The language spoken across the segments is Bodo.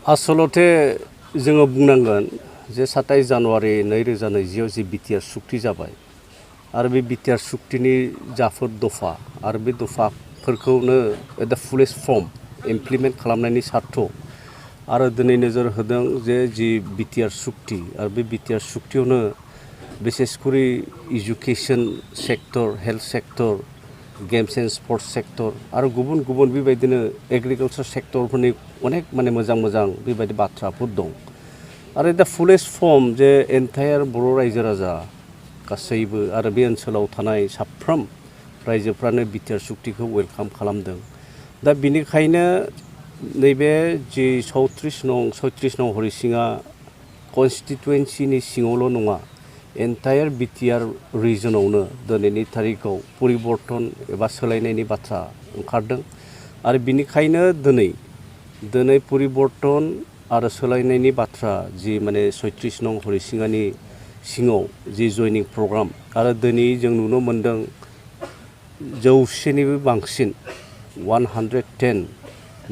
आसलते जोङो बुंनांगोन जे 27 जानुवारि 2020 जि बिटिआर सुक्ति जाबाय आरो बे बिटिआर सुक्तिनि जाफोर दफा आरो बे दफाफोरखौनो दा फुलेस्ट फर्म इमप्लिमेन्ट खालामनायनि सार्थ आरो दिनै नोजोर होदों जे जि बिटिआर सुक्ति आरो बे बिटिआर सुक्तियावनो बिसेसकरि education sector health sector games and sports sector आरो गुबुन गुबुन बेबायदिनो एग्रिकालचार सेक्टरफोरनि अनेक माने मोजां बेबायदि बाथ्राफोर दं आरो दा फुलेस्ट फर्म जे एन्टायार बर' रायजो राजा गासैबो आरो बे ओनसोलाव थानाय साफ्रोम रायजोफ्रानो बिटिआर सुक्तिखौ वेलकाम खालामदों दा बिनिखायनो नैबे जि 36 नं हरिसिङा कन्स्टिटुवेन्सिनि सिङावल' नङा एन्टायार बिटिआर रिजनावनो दिनैनि थारिखआव परिबर्तन एबा सोलायनायनि बाथ्रा ओंखारदों आरो बिनिखायनो दिनै परिबर्तन आरो सोलायनायनि बाथ्रा जि माने 36 नं हरिसिङानि सिङाव जि जयनिं प्रग्राम आरो दिनै जों नुनो मोनदों 100निबो बांसिन 110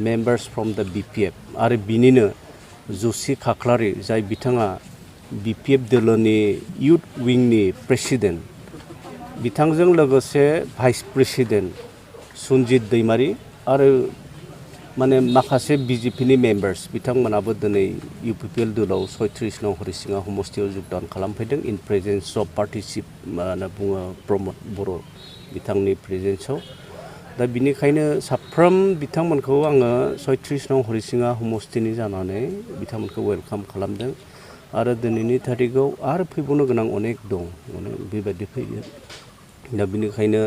मेम्बार्स फ्रम दा बिपिएफ आरो बिनिनो जसि खाख्लारि जाय बिथाङा बिपिएफ दोलोनि इउथ विंनि प्रेसिडेन्ट बिथांजों लोगोसे भाइस प्रेसिडेन्ट सन्जित दैमारि आरो माने माखासे बिजेपिनि मेम्बार्स बिथांमोनाबो दिनै इउपिपिएल दोलाव 36 नं हरिसिङा समस्तियाव जगदान खालामफैदों इन प्रेजेन्स अफ पार्टिसिप मा होनना बुङो प्रमद बर' बिथांनि प्रेजेन्सआव दा बिनिखायनो साफ्रोम बिथांमोनखौ आङो 36 नं हरिसिङा समस्तिनि जानानै बिथांमोनखौ वेलकाम खालामदों आरो दिनैनि थारिखआव आरो फैबावनो गोनां अनेक दं बेबायदि फैगोन दा बिनिखायनो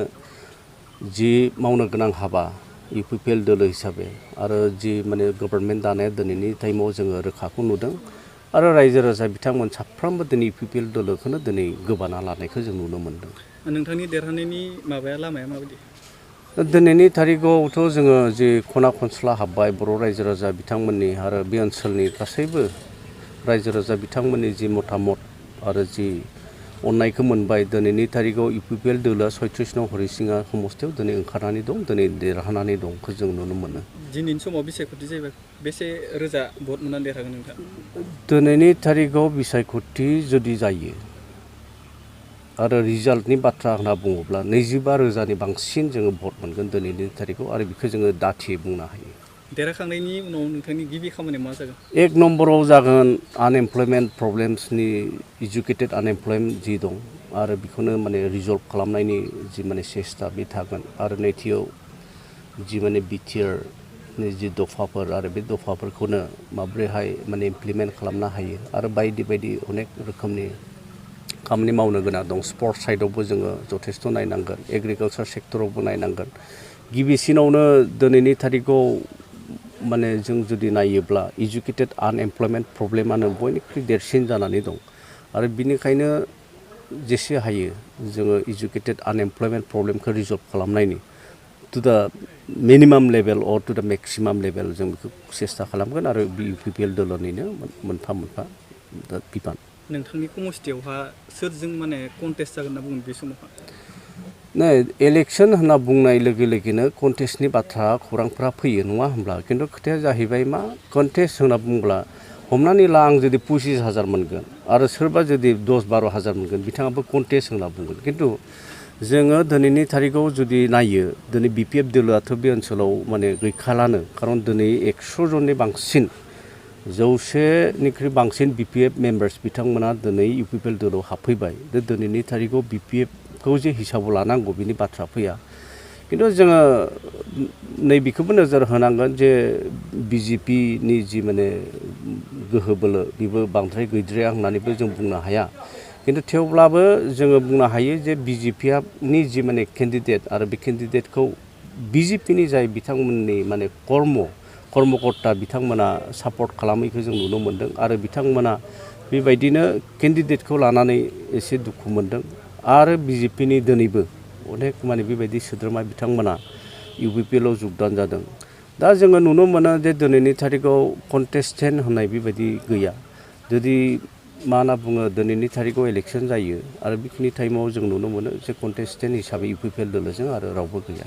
जि मावनो गोनां हाबा इउपिपिएल दोलो हिसाबै आरो जि माने गभर्नमेन्ट दानाया दिनैनि टाइमाव जोङो रोखाखौ नुदों आरो रायजो राजा बिथांमोन साफ्रोमबो दिनै इउपिपिएल दोलोखौनो दिनै गोबाना लानायखौ जों नुनो मोनदों। नोंथांनि देरहानायनि लामाया माबायदि? दिनैनि थारिखआवथ' जोङो जि खना खनस्ला हाबबाय बर' रायजो राजा बिथांमोननि आरो बे ओनसोलनि गासैबो रायजो राजा बिथांमोननि जि मतामत आरो जि अननायखौ मोनबाय दिनैनि थारिखआव इउपिपिएल दोलोआ 36 नं हरिसिङा समस्तियाव दिनै ओंखारनानै दं दिनै देरहानानै दंखौ जों नुनो मोनो। दिनैनि समाव बिसायख'थि जायोबा बेसे रोजा भट मोननानै देरहागोन नोंथां? दिनैनि थारिखआव बिसायख'थि जुदि जायो आरो रिजाल्टनि बाथ्रा होनना बुङोब्ला 25 रोजानि बांसिन जोङो भट मोनगोन दिनैनि थारिखआव आरो बेखौ जोङो दाथियै बुंनो हायो। देरहाखांनायनि उनाव नोंथांनि गिबि खामानिया मा जागोन? एक नम्बराव जागोन आनएमप्लयमेन्ट प्रब्लेम्सनि इडुकेटेड आनएमप्लयमेन्ट जि दं आरो बेखौनो माने रिजल्भ खालामनायनि जि माने सेस्था बे थागोन आरो नैथियाव जि माने बिटिआरनि जि दफाफोर आरो बे दफाफोरखौनो माब्रैहाय माने इमप्लिमेन्ट खालामनो हायो आरो बायदि अनेक रोखोमनि खामानि मावनो गोनां दं स्पर्ट्स साइडआवबो जोङो जथेस्थ' नायनांगोन एग्रिकालचार सेक्टरावबो नायनांगोन गिबिसिनावनो दिनैनि थारिखआव माने जों जुदि नायोब्ला इडुकेटेड आनएमप्लयमेन्ट प्रब्लेमानो बयनिख्रुइ देरसिन जानानै दं आरो बिनिखायनो जेसे हायो जोङो इडुकेटेड आनएमप्लयमेन्ट प्रब्लेमखौ रिजल्भ खालामनायनि टु दा मिनिमाम लेभेल अर टु दा मेक्सिमाम लेभेल जों बेखौ सेस्था खालामगोन आरो इउपिपिएल दोलोनिनो मोनफा बिबान। नोंथांनि समस्तियावहा सोरजों माने कन्टेस्ट जागोन होनना बुङो बे समावहा? नै इलेक्सन होनना बुंनाय लोगो लोगोनो कन्टेस्टनि बाथ्रा खौरांफ्रा फैयो नङा होनब्ला खिन्थु खोथाया जाहैबाय मा कन्टेस्ट होनना बुंब्ला हमनानै ला आं जुदि 25,000 मोनगोन आरो सोरबा जुदि 10-12 हाजार मोनगोन बिथाङाबो कन्टेस्ट होनना बुंगोन खिन्थु जोङो दिनैनि थारिखआव जुदि नायो दिनै बिपिएफ दोलोआथ' बे ओनसोलाव माने गैखालानो खारन दिनै 100 जननि बांसिन 100निख्रुइ बांसिन बिपिएफ मेम्बार्स बिथांमोना दिनै इउपिपिएल दोलोआव हाबफैबाय दिनैनि थारिखआव बिपिएफखौ जे हिसाबाव लानांगौ बिनि बाथ्रा फैया खिन्थु जोङो नैबेखौबो नोजोर होनांगोन जे बिजेपिनि जि माने गोहो बोलो बेबो बांद्राय गैद्राया होननानैबो जों बुंनो हाया खिन्थु थेवब्लाबो जोङो बुंनो हायो जे बिजेपिनि जि माने केन्डिडेट आरो बे केन्डिडेटखौ बिजेपिनि जाय बिथांमोननि माने कर्मकर्ता बिथांमोना सापर्ट खालामैखौ जों नुनो मोनदों आरो बिथांमोना बेबायदिनो केन्डिडेटखौ लानानै एसे दुखु मोनदों आरो बिजेपिनि दिनैबो अनेक माने बेबायदि सोद्रोमा बिथांमोना इउपिपिएलआव जगदान जादों दा जोङो नुनो मोनो जे दिनैनि थारिखआव कन्टेस्टेन्ट होननाय बेबायदि गैया जुदि मा होनना बुङो दिनैनि थारिखआव इलेक्सन जायो आरो बेखिनि टाइमाव जों नुनो मोनो जे कन्टेस्टेन्ट हिसाबै इउपिपिएल दोलोजों आरो रावबो गैया।